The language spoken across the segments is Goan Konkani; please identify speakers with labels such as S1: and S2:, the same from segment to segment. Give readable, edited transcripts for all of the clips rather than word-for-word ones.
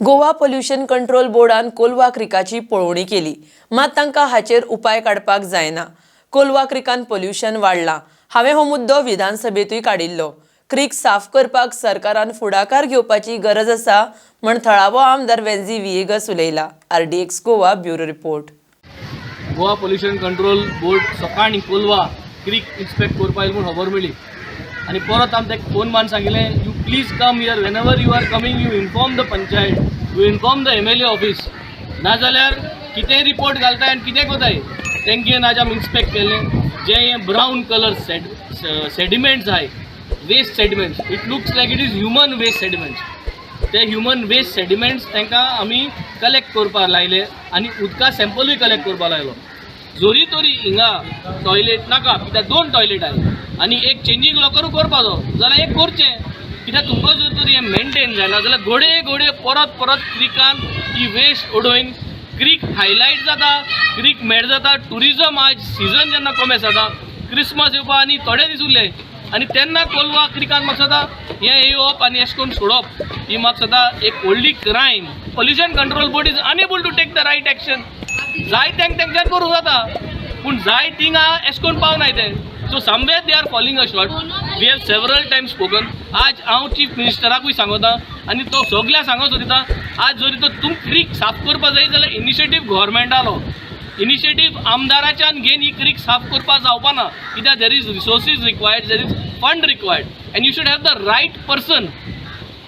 S1: गोवा पोल्युशन कंट्रोल बोर्डान कोलवा क्रिकाची पळोवणी केली, मात तांकां हाचेर उपाय काडपाक जायना. कोलवा क्रिकान पोल्युशन वाडलां. हांवें हो मुद्दो विधानसभेंतूय काडिल्लो. क्रीक साफ करपाक सरकारान फुडाकार घेवपाची गरज आसा म्हण थळावो आमदार वेन्झी व्हिएगस उलयला. RDX Goa, bureau report.
S2: Goa pollution control board सकाळीं कोलवा क्रीक इन्स्पेक्ट करपा येयले म्हूण खबर मेळ्ळी आनी परत आमी ताका फोन मारून सांगिल्लें, "You please come here. Whenever you are coming, you inform the panchayat, you inform the MLA office. नाजाल्यार कितेंय रिपोर्ट घालताय आनी कितें कोताय." तेंगे आज आमी इन्स्पेक्ट केलें. जे हे ब्रावन कलर सेडिमेंट्स आहाय, waste sediments, it looks like it is human waste sediments. ते ह्युमन वेस्ट सेडिमेंट्स तांकां आमी कलेक्ट करपाक लायले आनी उदका सॅम्पलूय कलेक्ट करपाक लायलो. जोरी तरी हिंगा टॉयलेट नाका, कित्याक दोन टॉयलेट आहाय आनी एक चेंजींग लॉकरूय करपाचो जाल्यार एक करचें, कित्याक तुमकां जर तर हें मेंटेन जायना जाल्यार घडये घडये परत परत क्रिकान ही वेस्ट उडोवन क्रीक हायलायट जाता, क्रीक मेड जाता. ट्युरिजम आज सिजन जेन्ना कॉमेस जाता, क्रिसमस येवपा आनी थोडे दीस उरले आनी तेन्ना कोलवा क्रिकान म्हाका दिसता हें येवप आनी अशें करून सोडप ही म्हाका दिसता एक व्हडली crime. Pollution control board is unable to take the right action. जाय तेंक तेंच्यान करूंक जाता, पूण जाय थिंगा एशें करून पावनाय ते. So somewhere they are falling a short. We have several times spoken. आज हांव चीफ मिनिस्टराकूय सांगता आनी तो सगळ्यांक सांगो सोदिता, आज जरी तो तुम क्रीक साफ करपा जाय जाल्यार इनिशिएटीव गव्हर्मेंटालो, इनिशिएटीव आमदाराच्यान घेवन ही क्रीक साफ करपाक जावपा ना, कित्याक there is resources required, there is fund required and you should have the right person,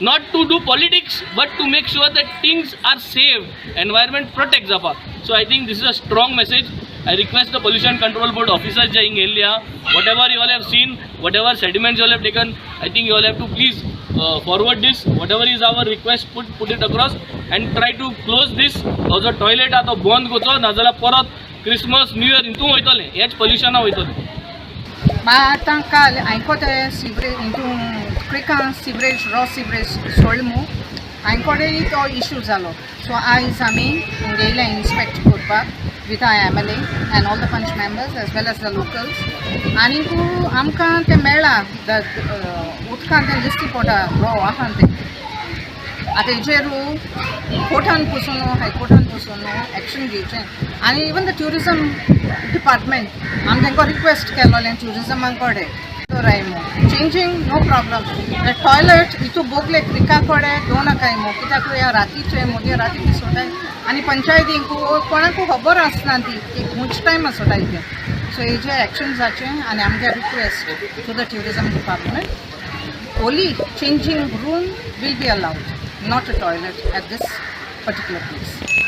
S2: not to do politics but to make sure that things are saved, environment protect जावपाक. So I think this is a strong message. I request the Pollution Control Board officers जे हिंग येयल्ले आहा, whatever you all have seen, whatever sediments you all have taken, I think you all have to please forward this. Whatever is our request, put it across and try to close this. हो जो टॉयलेट आहा तो बंद करचो, नाजाल्यार परत क्रिसमस, न्यू इयर हितून वयतलें, हेच पोल्युशना वयतलें.
S3: मा आतां काल हांयको ते सिवरेज हितून क्रिकान सिवरेज, रॉ सिवरेज सोडले मू, हांयकोडेय तो इशू जालो. सो आयज आमी येयले इन्स्पेक्ट करपाक with our MLA and all the panch members as well as the locals. आनीक आमकां तें मेळ्ळां, उदकान तें दिश्टी पडटा, रॉ आहा तें. आतां हेजेर कोर्टान पसून, हायकोर्टान पसून एक्शन घेवचें आनी इवन the tourism department, आमी तांकां रिक्वेस्ट केलोलें ट्युरिजमा कडेन मू, चेंजींग नो प्रॉब्लम, टॉयलेट हितू बोगले क्रिका कडेन दवर नाकाय मू, कित्याक ह्या रातीचे मदीं राती ती सोडाय आनी पंचायतींक कोणाकू खबर आसना ती की खंयचे टायमार सोडाय तें. सो हेजे एक्शन जावचें आनी आमगे request to the tourism department, only changing room will be allowed, not a toilet at this particular place.